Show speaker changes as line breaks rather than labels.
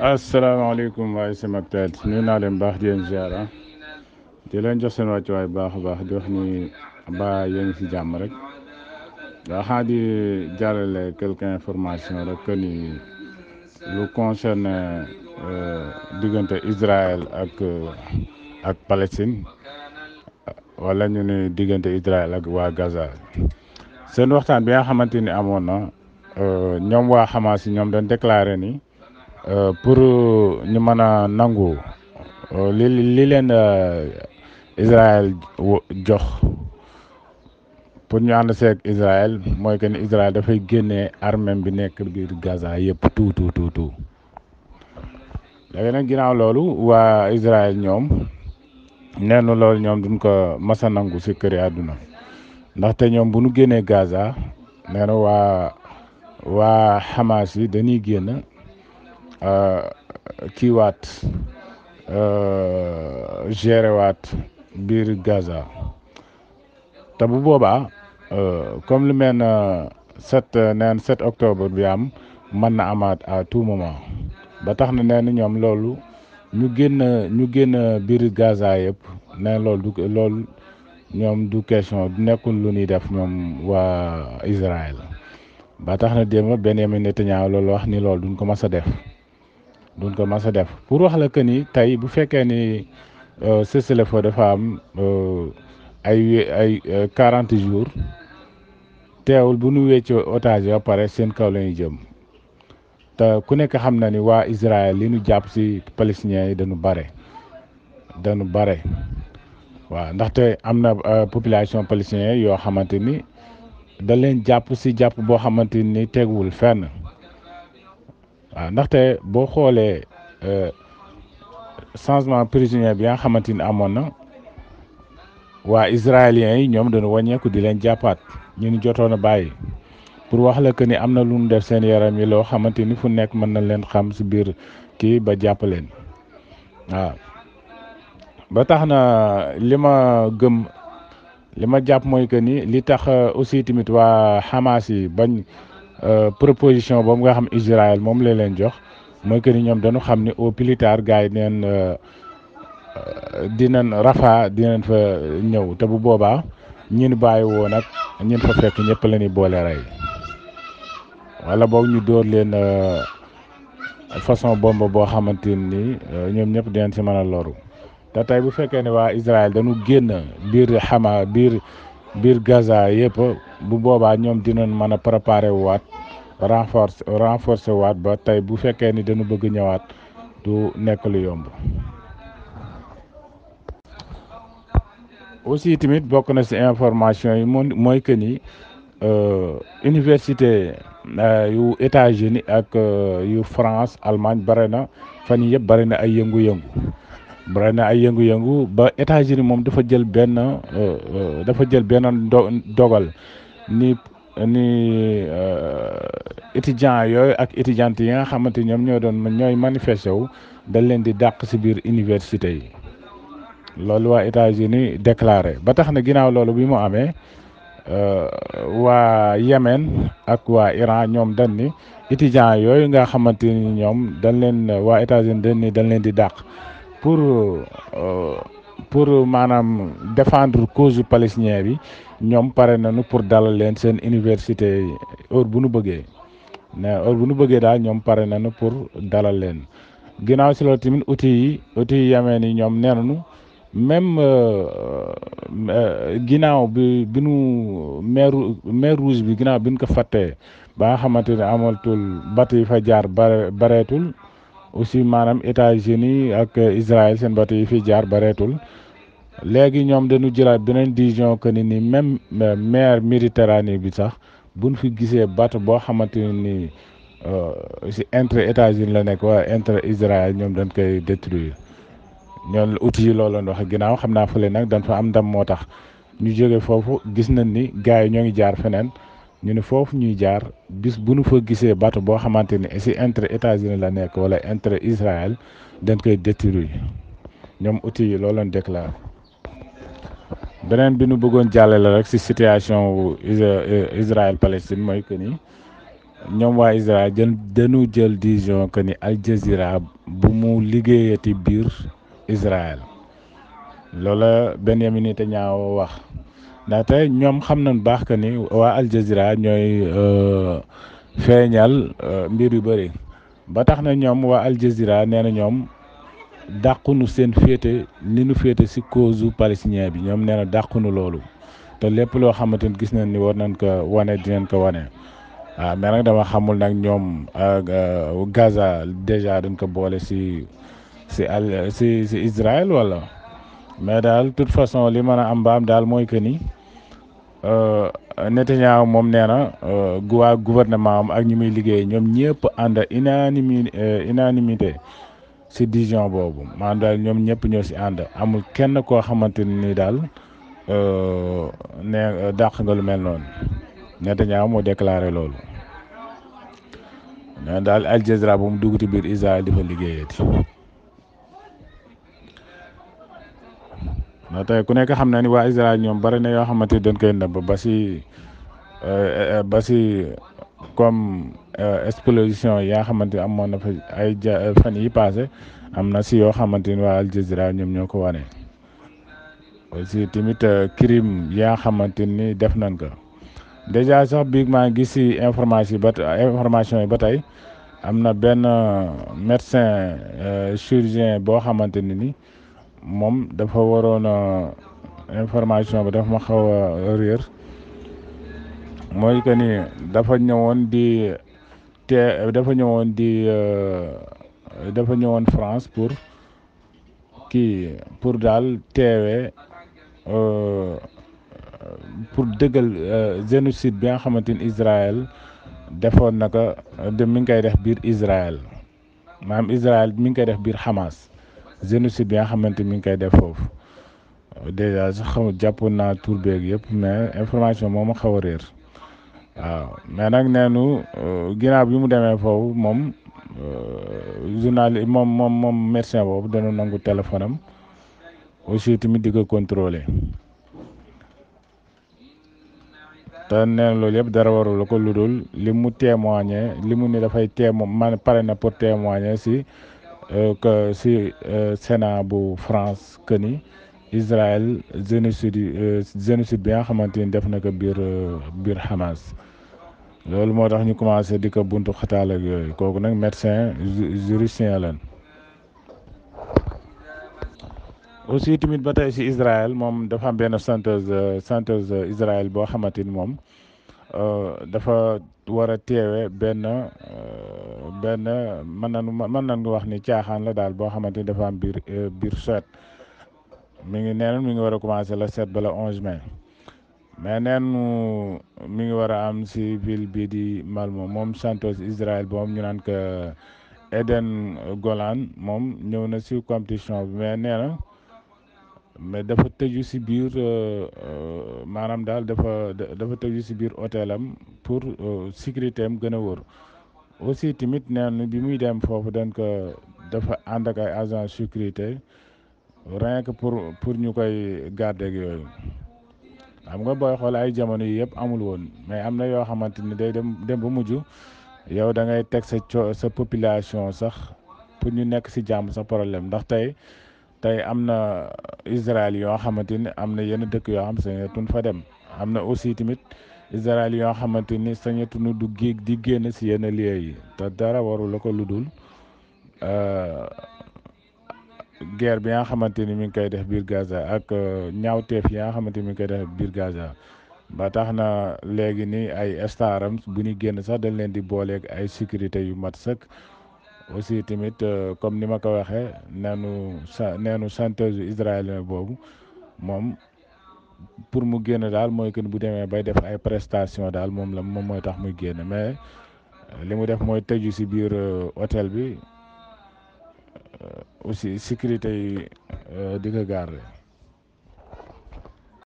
asalaamaaleykum waaye sama teel nuyu naa leen baax di leen ziar di leen jox seen wàccuwaay baax a baax di wax ni ba yéen ngi si jàmm rek waaw xanaa di jàllale quelques informations rek que ni lu concerne diggante Israël ak Palestine wala ñu ne diggante Israël ak waa Gaza seen waxtaan bi nga xamante ni amoon na ñoom waa Hamas yi ñoom dañ déclaré ni. Pour ñu mën a nangu li leen Israël jox pour ñu ànd seeg Israël mooy que ni Israël dafay génnee armée bi nekk biir Gaza yëpp tout léegi nag ginnaaw loolu waa Israël ñoom nee na loolu ñoom duñ ko mas a nangu si këri àdduna ndaxte ñoom bu ñu génnee Gaza nee na waa Hamas yi dañuy génn. kiiwaat géré waat biir Gaza te bu boobaa comme lu mel ne 7 octobre bi am mën na amaat à tout moment ba tax na nee na ñoom loolu ñu génn biir Gaza yëpp nee loolu ñoom du question du nekkul lu ñuy def ñoom waa Israël ba tax na démb Benyamin Netanyahu loolu wax ni loolu duñ ko mas a def. duñ ko mas a def pour wax la que ni tey bu fekkee ni cessez-le-feu dafa am ay 40 jours teewul bu nu weccee otage ba pare seen kaw la ñuy jëm te ku nekk xam na ni waa Israël li ñu jàpp si palestiniens yi dañu bare waaw ndaxte am na population palestinienne yoo xamante ni da leen jàpp si jàpp boo xamante ni teguwul fenn. waaw ndaxte boo xoolee changement prisonnier bi nga xamante ni amoon na waa israéliens yi ñoom dañu wàññeeku di leen jàppaat ñu ni jotoon a bàyyi pour wax la que ni am na lu ñu def seen yaram yi loo xamante ni fu nekk mën na leen xam si biir kii ba jàpp leen waaw ba tax na li ma jàpp mooy que ni li tax aussi tamit waa Hamas yi bañ. Proposition boobu nga xam Israël moom la leen jox mooy que ni ñoom dañu xam ni au plus tard gars yi dinañ Rafa dinañ fa ñëw te bu boobaa ñun bàyyi woon ak ñun fa fekk ñëpp la ñuy boole rey wala boog ñu dóor leen façon bombe boo xamante ni ñoom ñëpp dinañ si mën a loru te tey bu fekkee ne waa Israël dañu génn biir Gaza yëpp bu boobaa ñoom dinañ mën a préparer waat renforcer waat ba tey bu fekkee ni dañu bëgg ñëwaat du nekk lu yomb. aussi tamit bokk na ci information yi mooy que ni université yu États-Unis ak yu France Allemagne bare na fan yii yëpp bare na ay yëngu-yëngu ba États-Unis moom dafa jël benn dogal ni étudiants yooyu ak étudiantes yi nga xamante ñoom ñooy manifesté wu dañ leen di dàq ci biir université yi loolu waa États-Unis déclaré ba tax na ginnaaw loolu bi mu amee waa Yémen ak waa Iran ñoom dañ ni étudiants yooyu nga xamante ni ñoom waa États-Unis dañ leen di dàq pour maanaam défendre cause palestinien bi ñoom pare nañu pour dalal leen seen université heure bu nu bëggee daal ñoom pare nañu pour dalal leen ginnaaw si loolu tamit outil yi Yémen yi ñoom nee nañu même ginnaaw bi nu mer rouge bi ginnaaw bi ñu ko fàttee ba nga xamante ne amatul bateau yi fa jaar bareetul aussi maanaam États-Unis ak Israël seen bateau yi fi jaar bareetul léegi ñoom dañu jëlaat beneen décision que ni même mer Méditerranée bi sax buñ fi gisee bateau boo xamante ni si intérêt États-Unis la nekk wala intérêt Israël ñoom dañ koy détruire ñoom outils yi loolu la wax ginnaaw xam naa fële nag dañ fa am ndam moo tax ñu jóge foofu gis nañ ni gars yi ñoo ngi jaar feneen ñu ne foofu ñuy jaar bis bu nu fa gisee bateau boo xamante ni si intérêt États-Unis la nekk wala intérêt Israël dañ koy détruire ñoom outils yi loolu lañ déclaré. beneen bi nu bëggoon jàllale rek si situation wu Israël Palestine mooy que ni ñoom waa Israël dañu jël décision que ni Al Jazeera bu mu liggéeyati biir Israël loola Benyamin Netanyahu wax ndaxte ñoom xam nañ baax que ni waa Al Jazeera ñooy feeñal mbir yu bëri ba tax na ñoom waa Al Jazeera nee na ñoom dàqunu seen féete li nu féete si cause palestinien bi ñoom nee na dàqunu loolu te lépp loo xamante ni gis nañ ni war nañ ko wane dinañ ko wane waaw mais nag dama xamul nag ñoom Gaza déjà dañ ko boole si Israël wala mais daal toute façon li mën a am ba am daal mooy que ni Netanyahu moom nee na waa gouvernement am ak ñi muy liggéey ñoom ñëpp ànd unanimité si décision boobu maanaam daal ñoom ñëpp ñoo si ànd amul kenn koo xamante ni daal ne dàq nga lu mel noonu Netanyahu moo déclaré loolu nee daal Al Jazeera bu mu dugg ci biir Israël di fa liggéeyati. ndax tey ku nekk xam na ni waa Israël ñoom bari na yoo xamante ni dañ koy nëbb ba si comme explosion yaa xamante ni amoon na fa ay fan yi passé am na si yoo xamante ni waa Al Jazeera ñoom ñoo ko wane. aussi tamit crime yaa xamante ni def nañ ko déjà sax bi maa ngi gis si information yi ba tey am na benn médecin chirurgien boo xamante ni moom dafa waroon information bi dafa ma xaw a réer mooy que ni dafa ñëwoon France pour daal teewee pour dëggal génocide bi nga xamante ni Israël defoon na ko mi ngi koy def biir Israël maanaam Israël mi ngi koy def biir Hamas génocide bi nga xamante mi ngi koy def foofu déjà sax xamul jàppoon naa tur beeg yëpp mais information moo ma xaw a réer waaw mais nag neenu ginnaaw bi mu demee foofu moom journal moom médecin boobu dana nangu téléphone am aussi tamit di ko contrôler te neen loolu yëpp dara warul ko lu dul li mu témoigner li mu ni dafay man pare na pour témoigner si Sénat bu France que ni Israël génocide bi nga xamante ni def na ko biir Hamas loolu moo tax ñu commencé di ko buntu xataal ak yooyu kooku nag médecin juristien lan aussi tamit ba tey si Israël moom dafa am benn chanteuse Israël boo xamante ni moom dafa war a teewe benn mën nañu wax ni caaxaan la daal boo xamante ni dafa am biir Suède mi ngi war a commencé le 7 ba le 11 mai mais neenu mi ngi war a am si ville bii di Malmo moom chanteuse Israël boobu ñu naan ko Eden Golan moom ñëw na si compétition bi mais dafa tëju si biir maanaam daal dafa tëju si biir hôtel am pour sécurité am gën a wóor aussi tamit neen bi muy dem foofu dafa ànd ak ay agent sécurité rien que pour ñu koy garder ak yooyu xam nga booy xool ay jamono yi yëpp amul woon mais am na yoo xamante ni day dem ba mujj yow da ngay teg sa population sax pour ñu nekk si jàmm sax problème ndax tey am na Israël yoo xamante ni am na yenn dëkk yoo xam sañatuñ fa dem am na aussi tamit Israël yoo xamante ni sañatuñu di génn si yenn lieux yi te dara warul la ko lu dul guerre bi nga xamante ni mi ngi koy def biir Gaza ak ñaawteef yi nga xamante ni mi ngi koy def biir Gaza ba tax na léegi ni ay staram bu ñu génn sax dañ leen di booleeg ay sécurité yu mat sëkk aussi tamit comme ni ma ko waxee neenu chanteuse israélien boobu moom pour mu génn daal mooy que bu demee bay def ay prestation daal moom mooy tax muy génn mais li mu def mooy tëju si biir hôtel bi aussi sécurité yi di ko garder